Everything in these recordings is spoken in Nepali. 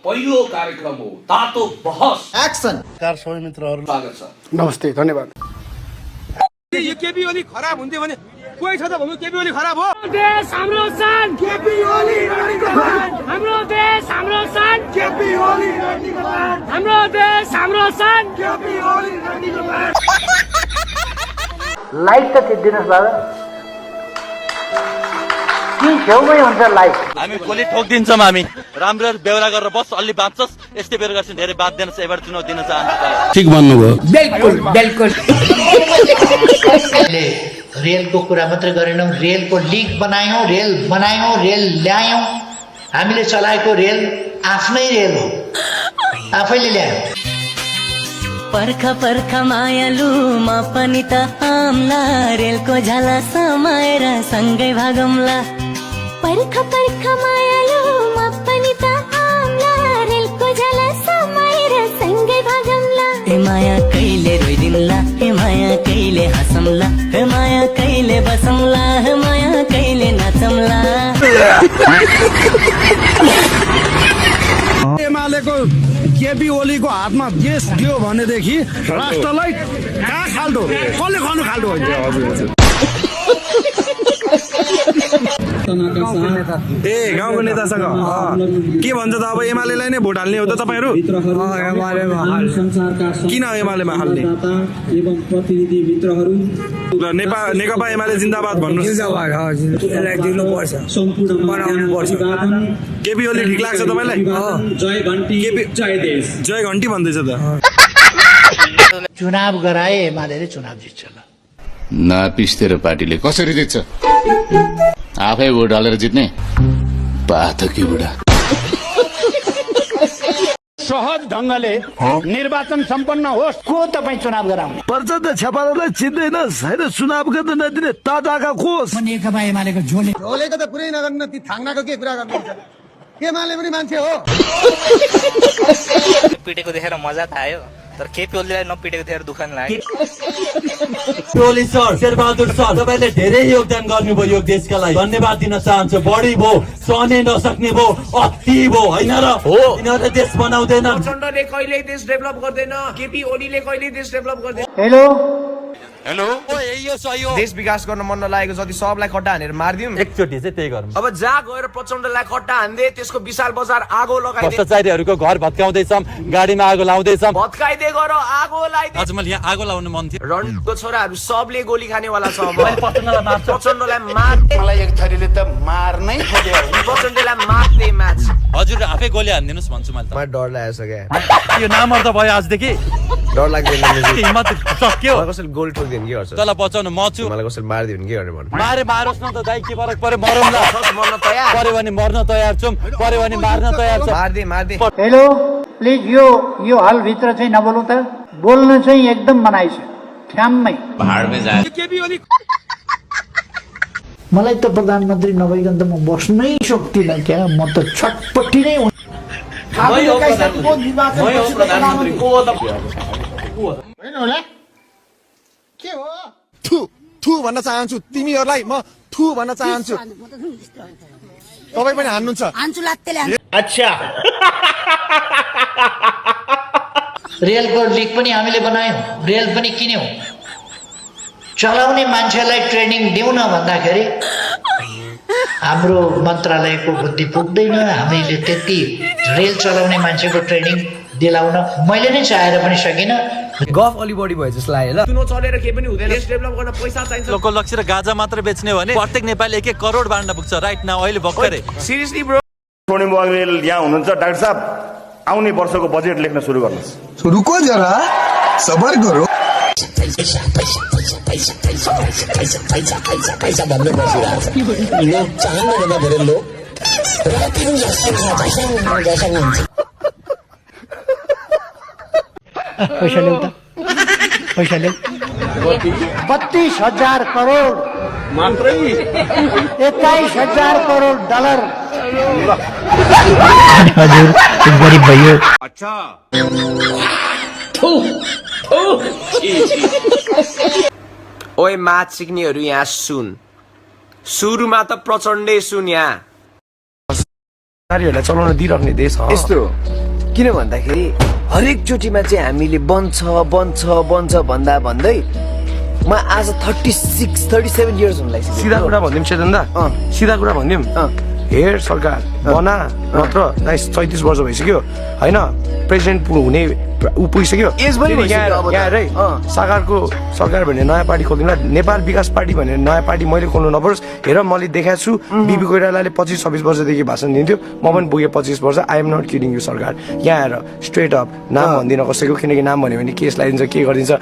पहिलो कार्यक्रम हो तातो बहस एक्सन। कार सबै मित्रहरु स्वागत छ। नमस्ते, धन्यवाद। यो केपी ओली खराब हुन्थ्यो भने कोही छ त भन्नु केपी ओली खराब हो। देश हाम्रो सान केपी ओली हाम्रो देश हाम्रो सान केपी ओली हाम्रो देश हाम्रो सान केपी ओली लाइक त दिनुहोस् बाबा के छेउमै हुन्छ लाइक हामी गोली ठोकिदिन्छौँ। हामी राम्रो बेहोरा गरेर बस अलि बाँच्छस् यस्तै बेहोरा गर्छन् धेरै बाँच्दैन एबार चुनाव दिन चाहन्छु। ठीक भन्नुभयो। बिल्कुल बिल्कुल रेलको कुरा मात्रै गरेनौँ, रेलको लिग बनायौँ, रेल ल्यायौँ। हामीले चलाएको रेल आफ्नै रेल हो, आफैले ल्यायौँ। पर्खा पर्खा मायालुमा पनि त आम्ला रेलको झला समाएर सँगै भागौँला। पर्खा पर्खा मायालुमा पनि त आम्ला रेलको झला समाएर सँगै भागौँला। हे माया कहिले रोइदिन्ला, हे माया कहिले हँसौँला, हे माया कहिले बसौँला, हे माया कहिले नाचौँला। एमालेको केपी ओलीको हातमा देश दियो भनेदेखि राष्ट्रलाई कहाँ खाल्डो कसले खानु खाल्डो हुन्छ। ए गाउँको नेतासँग के भन्छ त अब एमालेलाई नै भोट हाल्ने हो त तपाईँहरू? किन एमालेमा हाल्ने? नेकपा एमाले जिन्दाबाद भन्नुहोस्। केपी ओली ठिक लाग्छ तपाईँलाई? जय घन्टी भन्दैछ त। चुनाव गराए एमाले चुनाव जित्छ। नापिस तेरो पार्टीले कसरी जित्छ? आफै भोट हालेर जित्ने पाथकी बुढा। सहज ढंगले निर्वाचन सम्पन्न होस्। को तपाईँ चुनाव गराउने? पर्चा त छेपारोलाई चिन्दैनस् होइन, चुनाव गर्न नदिने ताजाका खोस्। नेकपा एमालेको झोलेको त कुरै नगर्नु, ती थाङ्नाको के कुरा गर्नुहुन्छ? एमाले पनि मान्छे हो। पिटेको देखेर मजा त आयो, तर केपी ओलीलाई नपिटेको देखेर दुःख नि लाग्यो। ओली सर, शेरबहादुर सर, तपाईँले धेरै योगदान गर्नुभयो यो देशका लागि, धन्यवाद दिन चाहन्छु। बढी भो, सहने नसक्ने भो, अति भो होइन र? हो, यिनीहरूले देश बनाउँदैन। प्रचण्डले कहिल्यै देश डेभलप गर्दैन, केपी ओलीले कहिल्यै देश डेभलप गर्दैन। हेलो हेलो, यो सही हो। देश विकास गर्न मन नलागेको जति सबलाई खट्टा हानेर मारिदिउँ। एकचोटि चाहिँ त्यही गरौँ। अब जहाँ गएर प्रचण्डलाई खट्टा हान्दे त्यसको विशाल बजार आगो लगाइदे। भ्रष्टाचारीहरूको घर भत्काउँदैछौँ, गाडीमा आगो लाउँदैछौँ। भत्काइदे गर आगो लगाइदे। आज मैले यहाँ आगो लाउनु मन थियो। रणको छोराहरू सबले गोली खानेवाला छ। अब प्रचण्डलाई मार्छ। प्रचण्डलाई मार्दै मलाई एक थरीले त मार्नै खोज्यो। प्रचण्डलाई मार्दै म्याच। हजुर आफै गोली हानिदिनुहोस् भन्छु मैले। मलाई डर लागेछ क्या, यो नामर्द भयो आजदेखि। डर लाग्दैन। हिम्मत सक्यो। कसैले गोल ठोकिदिनु के गर्छ? तँलाई बचाउनु म छु। मलाई कसैले मारिदियो भने के गर्ने भन्नु? मारोस् न त दाइ, के फरक पर्यो? मरौँला। मर्न तयार, पर्यो भने मर्न तयार छौँ, पर्यो भने मार्न तयार छौँ। मार्दे। हेलो प्लिज यो हलभित्र चाहिँ नबोल्नु त। बोल्नु चाहिँ एकदम मनाइ छ, ठ्याम्मै। केपी ओली मलाई त प्रधानमन्त्री नभइकन त म बस्नै सक्दिनँ क्या, म त छटपट्टि नै हुँ। के हो? थु भन्न चाहन्छु, तिमीहरूलाई म थु भन्न चाहन्छु। तपाईँ पनि हान्नुहुन्छ? अच्छा रेलको लिग पनि हामीले बनायौँ, रेल पनि किन्यौँ। चलाउने मान्छेलाई ट्रेनिङ दिउँ न भन्दाखेरि हाम्रो मन्त्रालयको बुद्धि पुग्दैन। हामीले त्यति रेल चलाउने मान्छेको ट्रेनिङ दिलाउन मैले नै चाहेर पनि सकिनँ। गफ अलि बढी भयो जस्तो लाग्यो। ल चुनाव चलेर केही पनि हुँदैन, देश डेभलप गर्न पैसा चाहिन्छ। लोकल लक्ष्य र गाजा मात्र बेच्ने हो भने प्रत्येक नेपाली 1-1 करोड बाँड्न पुग्छ राइट नाउ अहिले भर्खरै। सिरियसली ब्रो, स्वर्णिम बघेल यहाँ हुनुहुन्छ। डाक्टर साहब आउने वर्षको बजेट लेख्न सुरु गर्नुहोस्। रुको जरा, सबर करो। पैसा ल्याउ त, पैसा ल्याउ। 32,000 करोड मात्रै। 21,000 करोड डलर। हजुर गरीब भयो। अच्छा ओए म्याथ सिक्नेहरू यहाँ सुन, सुरुमा त प्रचण्डै सुन यहाँ। नारीहरूलाई चलाउन दिइराख्ने देश हो यस्तो किन भन्दाखेरि हरेक चोटिमा चाहिँ हामीले बन्छ भन्दा भन्दै म आज 37 इयर्स हुन लागिसक्यो सिधा कुरा भनिदिउँ चेतन दा सिधा कुरा भनिदिउँ हेर सरकार बना मात्र 34 वर्ष भइसक्यो होइन प्रेसिडेन्ट हुने ऊ पुगिसक्यो यहाँ सरकारको सरकार भन्ने नयाँ पार्टी खोलिदिउँला नेपाल विकास पार्टी भन्ने नयाँ पार्टी मैले खोल्नु नपरोस् हेर मैले देखाएको छु बिपी कोइरालाले 25-26 वर्षदेखि भाषण दिन्थ्यो म पनि पुगेँ 25 वर्ष I am not kidding you सरकार यहाँ आएर स्ट्रेट अप नाम भन्दिनँ कसैको किनकि नाम भन्यो भने केस लगाइदिन्छ के गरिदिन्छ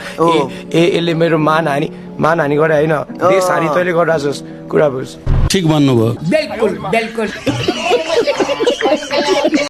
यसले मेरो मानहानी गरे होइन देश हानी तैँले गरिरहेछस् कुरा बुझ ठिक भन्नुभयो बिल्कुल